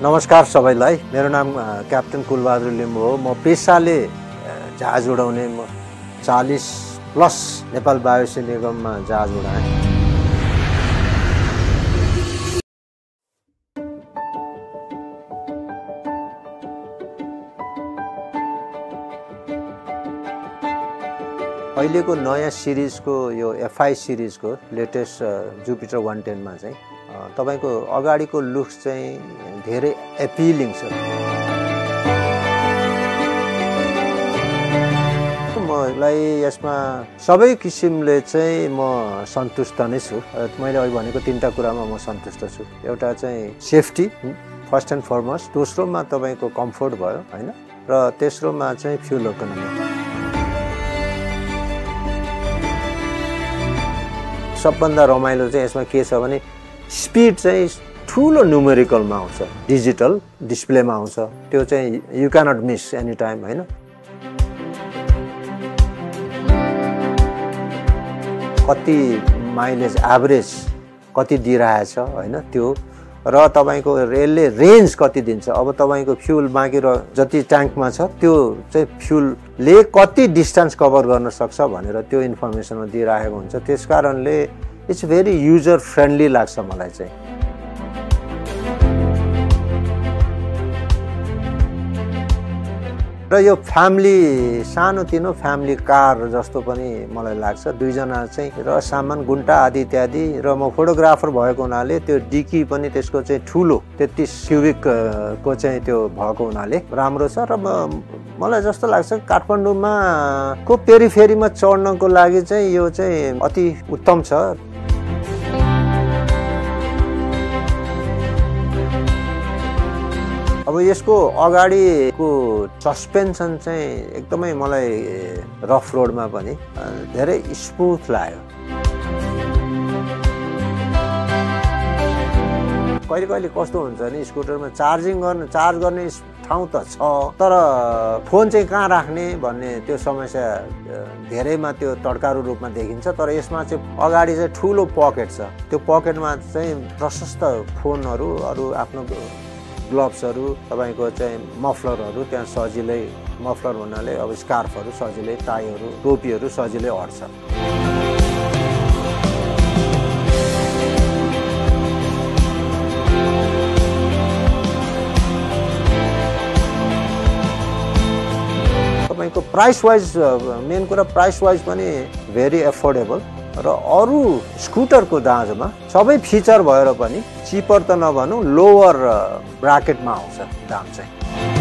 नमस्कार सबैलाई। मेरो नाम क्याप्टन कुलबहादुर लिम्बू हो। म पेसाले जहाज उडाउने 40 प्लस नेपाल वायुसेना निगममा जहाज उडाएँ। अहिलेको नयाँ सिरिजको यो एफआई सिरिजको लेटेस्ट जुपिटर 110 मा चाहिँ तपाईको अगाडिको लुक्स चाहिँ धेरै एपिलिङ छ। मलाई यसमा सबै किसिमले चाहिँ म सन्तुष्ट नै छु। मैले अहिले भनेको तीनटा कुरामा म सन्तुष्ट छु। एउटा चाहिँ सेफ्टी फर्स्ट एन्ड फरमोस्ट, दोस्रोमा तपाईको कम्फर्ट भयो हैन, र तेस्रोमा चाहिँ फ्युल इकोनोमी। सबभन्दा रमाइलो चाहिँ यसमा के छ भने स्पिड चाहिँ ठुलो न्युमेरिकलमा आउँछ, डिजिटल डिस्प्लेमा आउँछ। त्यो चाहिँ you cannot miss any time हैन। कति माइलेज एभरेज कति दिइरहेछ हैन त्यो, र तपाईको रेलले रेन्ज कति दिन्छ। अब तपाईको फ्युल बाँकी र जति ट्याङ्कमा छ त्यो चाहिँ फ्युलले कति डिस्टेन्स कभर गर्न सक्छ भनेर त्यो इन्फर्मेसनमा दिइरहेको हुन्छ। त्यसकारणले इट्स भेरी युजर फ्रेन्डली लाग्छ मलाई चाहिँ। र यो फ्यामिली सानोतिनो फ्यामिली कार जस्तो पनि मलाई लाग्छ। दुईजना चाहिँ र सामान गुन्टा आदि इत्यादि, र म फोटोग्राफर भएको हुनाले त्यो डिकी पनि त्यसको चाहिँ ठुलो 33 क्युबिक को चाहिँ त्यो भएको हुनाले राम्रो छ। र मलाई जस्तो लाग्छ काठमाडौँमा को पेरिफेरीमा चढ्नको लागि चाहिँ यो चाहिँ अति उत्तम छ। अब यसको अगाडिको सस्पेन्सन चाहिँ एकदमै मलाई रफ रोडमा पनि धेरै स्मुथ लाग्यो। कहिले कहिले कस्तो हुन्छ नि, स्कुटरमा चार्ज गर्ने ठाउँ त छ, तर फोन चाहिँ कहाँ राख्ने भन्ने त्यो समस्या धेरैमा त्यो तड्कारू रूपमा देखिन्छ। तर यसमा चाहिँ अगाडि चाहिँ ठुलो पकेट छ। त्यो पकेटमा चाहिँ प्रशस्त फोनहरू, अरू आफ्नो ग्लोभ्सहरू, तपाईको चाहिँ मफलरहरू त्यहाँ सजिलै, मफलर भन्नाले अब स्कार्फहरू सजिलै, टाईहरू टोपीहरू सजिलै अट्छ। तपाईको प्राइस वाइज, मेन कुरा प्राइस वाइज पनि भेरी एफोर्डेबल, र अरू स्कुटरको दाँजोमा सबै फिचर भएर पनि चिपर त नभनौँ, लोवर ब्राकेटमा आउँछ दाम चाहिँ।